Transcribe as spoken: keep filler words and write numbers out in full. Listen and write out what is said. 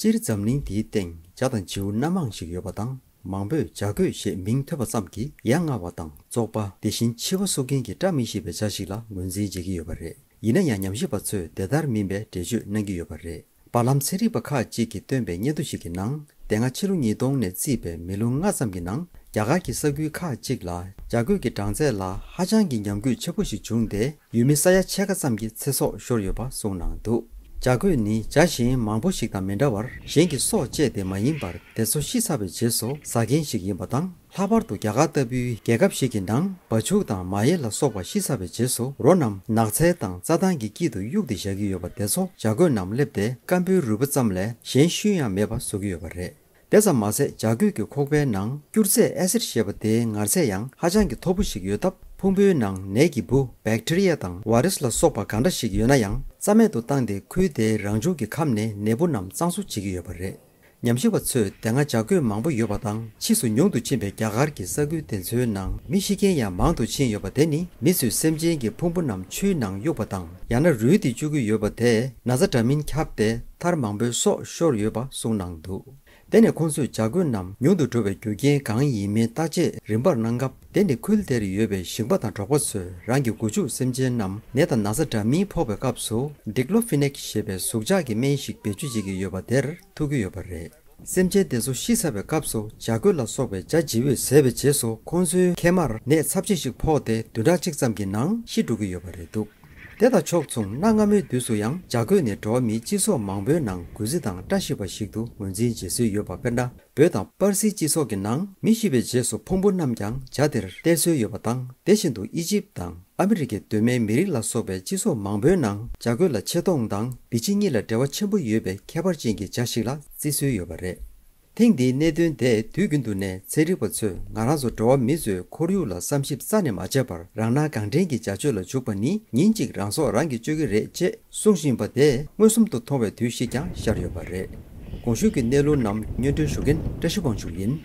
སྤྱིར་འཛམ་གླིང་འདིའི་སྟེང་བྱ་དང་བྱིའུ་སྣ་མང་ཞིག་ཡོད་པ་དང་། མང་པོས་བྱ་རྒོད་ཞེས་མིང་ཐོས་པ་ཙམ་གྱིས་ཡ་ང་བ་དང་བཙོག་པ། དེ་བཞིན་འཆི་བ་གསོ་མཁན་གྱི་བཀྲ་མི་ཤིས་པའི་བྱ་ཞིག་ལ་ངོས་འཛིན་བྱེད་ཀྱི་ཡོད་པ་རེད། ཡིན་ན་ཡང་ཉམས་ཞིབ་པ་ཚོས་དེ་ལྟར་མིན་པའི་འགྲེལ་བརྗོད་གནང་གི་ཡོད་པ་རེད། བར་ལམ་ཚན་རིག་པ་ཁག་ཅིག་གིས་བཏོན་པའི་སྙན་ཐོ་ཞིག་གི་ནང་། དེ་སྔ་ཕྱི་ལོ་ཉིས་སྟོང་ནས་བརྩིས་པའི་མི་ལོ་ལྔ་ཙམ་གྱི་ནང་རྒྱ་གར་གྱི་ས་ཁུལ་ཁག་ཅིག་ལ་བྱ་རྒོད་ཀྱི་གྲངས་ཚད་ལ་ཧ་ཅང་གི་ཉམས་རྒུད་ཆེན་པོ་ཞིག་བྱུང་སྟེ། ཡུལ་མི་ས་ཡ་ཕྱེད་ཀ་ཙམ་གྱི་ཚེ་སྲོག་ཤོར་ཡོད་པ་གསུངས་གནང་འདུག་བྱ་རྒོད་ནི་བྱ་གཞན་མང་པོ་ཞིག་དང་མི་འདྲ་བར། གཞན་གྱི་སྲོག་བཅད་དེ་མ་ཡིན་པར། དེ་ཚོ་ཤི་ཚར་བའི་རྗེས་སུ་ཟ་མཁན་ཞིག་ཡིན་པ་དང་། ལྷག་པར་དུ་རྒྱ་གར་ལྟ་བུའི་རྒྱལ་ཁབ་ཞིག་གི་ནང་བ་ཕྱུགས་དང་མ་ཧེ་ལ་སོགས་པ་ཤི་ཚར་བའི་རྗེས་སུ། རོ་རྣམས་ནགས་ཚལ་དང་རྩྭ་ཐང་གི་དཀྱིལ་དུ་གཡུགས་ཏེ་བཞག་གི་ཡོད་པ། དེ་ཚོ་བྱ་རྒོད་རྣམས་སླེབས་ཏེ། སྐམ་པོའི་རུས་པ་ཙམ་ལས་གཞན་ཤུན་ཡང་མེད་པ་བཟོ་གི་ཡོད་པ་རེད། དེ་ཙམ་མ་ཟད། བྱ་རྒོད་ཀྱི་ཁོག་པའི་ནང་སྐྱུར་རྫས་ཨེ་སིད་ཞེས་པ་དེའི་ངར་ཚད་ཡང་ཧ་ཅང་གི་མཐོ་པོ་ཞིག་ཡོད་སྟབས། ཕུང་པོའི་ནང་ནད་ཀྱི་འབུ། བེག་ཊི་རི་ཡ་དང་བྷའི་རུ་སི་ལ་སོགས་པ་གང་འདྲ་ཞིག་ཡོད་ན་ཡང་། རྩ་མེད་དུ་བཏང་སྟེ། ཁུལ་དེའི་རང་བྱུང་གི་ཁམས་ནས་ནད་འབུ་རྣམས་གཙང་བཟོ་བྱེད་ཀྱི་ཡོད་པ་རེད། ཉམས་ཞིབ་པ་ཚོས་དེ་སྔ་བྱ་རྒོད་མང་པོ་ཡོད་པ་དང་། ཕྱིས་སུ་ཉུང་དུ་ཕྱིན་པའི་རྒྱ་གར་གྱི་ས་ཁུལ་དེ་ཚོའི་ནང་མི་ཤི་མཁན་ཡང་མང་དུ་ཕྱིན་ཡོད་པ། དེ་ནི་མི་ཚོས་སེམས་ཅན་གྱི་ཕུང་པོ་རྣམས་ཆུའི་ནང་གཡུགས་པ་དང་། ཡང་ན་རུལ་ཏེ་བཅུག་གི་ཡོད་པ། དེས་ན་ཚ་འདྲ་མིན་ཁྱབ་སྟེ། མཐར་མང་པོའི་སྲོག་ཤོར་ཡོད་པ་གསུངས་གནང་འདུག་དེ་ནས་ཁོང་ཚོས་བྱ་རྒོད་རྣམས་ཉུང་དུ་འགྲོ་བའི་རྒྱུ་རྐྱེན་གང་ཡིན་མིན་བརྟག་དཔྱད་རིམ་པར་གནང་སྐབས། དེ་ནི་ཁུལ་དེར་ཡོད་པའི་ཞིང་པ་དང་གྲོགས་པོ་ཚོས་རང་གི་སྒོ་ཕྱུགས་སེམས་ཅན་རྣམས་ནད་དང་ན་ཚ་འདྲ་མིན་ཕོག་པའི་སྐབས་སུ། ཌི་ཀློ་ཕི་ནེག་ཞེས་པའི་ཟུག་འཇགས་ཀྱི་སྨན་ཞིག་བེད་སྤྱོད་བྱེད་ཀྱི་ཡོད་པ་དེར་ཐུག་གི་ཡོད་པ་རེད། སེམས་ཅན་དེ་ཚོ་ཤི་ཚར་བའི་སྐབས་སུ། བྱ་རྒོད་ལ་སོགས་པའི་བྱ་བྱིའུས་ཟས་པའི་རྗེས་སུ། ཁོང་ཚོའི་མཁལ་མར་ནད་ཚབས་ཆེ་ཞིག་ཕོག་སྟེ། བདུན་ཕྲག་གཅིག་ཙམ་གྱི་ནང་ཤི་འགྲོ་གི་ཡོད་པ་རེད་འདུག་དེ་དང་ཕྱོགས་མཚུངས། གནའ་སྔ་མོའི་དུས་སུ་ཡང་། བྱ་རྒོད་ནི་འགྲོ་བ་མིའི་སྤྱི་ཚོགས་མང་པོའི་ནང་གུས་བརྩི་དང་བཀྲ་ཤིས་པ་ཞིག་ཏུ་ངོས་འཛིན་བྱེད་སྲོལ་ཡོད་པ། དཔེར་ན། བོད་དང་པར་སིའི་སྤྱི་ཚོགས་ཀྱི་ནང་། མི་ཤི་བའི་རྗེས་སུ་ཕུང་པོ་རྣམས་ཀྱང་བྱ་དེར་གཏད་སྲོལ་ཡོད་པ་དང་། དེ་བཞིན་དུ་ཨི་ཇིབ་དང་ཨ་མི་རི་ཀའི་གདོད་མའི་མི་རིགས་ལ་སོགས་པའི་སྤྱི་ཚོགས་མང་པོའི་ནང་། བྱ་རྒོད་ལ་ཆེ་མཐོང་དང་བི་ཅི་གཉིས་ལ་འབྲེལ་བ་ཆེན་པོ་ཡོད་པའི་ཁྱད་པར་ཅན་གྱི་བྱ་ཞིག་ལ་བརྩི་སྲོལ་ཡོད་པ་རེད། ཐེངས་འདིའི་གནད་དོན་དེས་དུས་རྒྱུན་དུ་ནས་ཚན་རིག་པ་ཚོས་ང་རང་ཚོ་འགྲོ་བ་མི་ཚོའི་ཁོར་ཡུག་ལ་བསམ་ཞིབ་རྩ་ནས་མ་བྱས་པར། རང་སྣང་གང་དྲན་གྱི་བྱ་སྤྱོད་ལ་འཇུག་པ་ནི་ཉིན་གཅིག་རང་སྲོག་རང་གིས་གཅོད་ཀྱི་རེད་ཅེས་གསུང་བཞིན་པ་དེ་མངོན་སུམ་དུ་མཐོང་བའི་དུས་ཤིག་ཀྱང་ཤར་ཡོད་པ་རེད། གོང་ཞུས་ཀྱི་གནས་ལུགས་རྣམས་སྙན་སྒྲོན་ཞུ་མཁན་བཀྲ་ཤིས་དབང་ཕྱུག་ཡིན།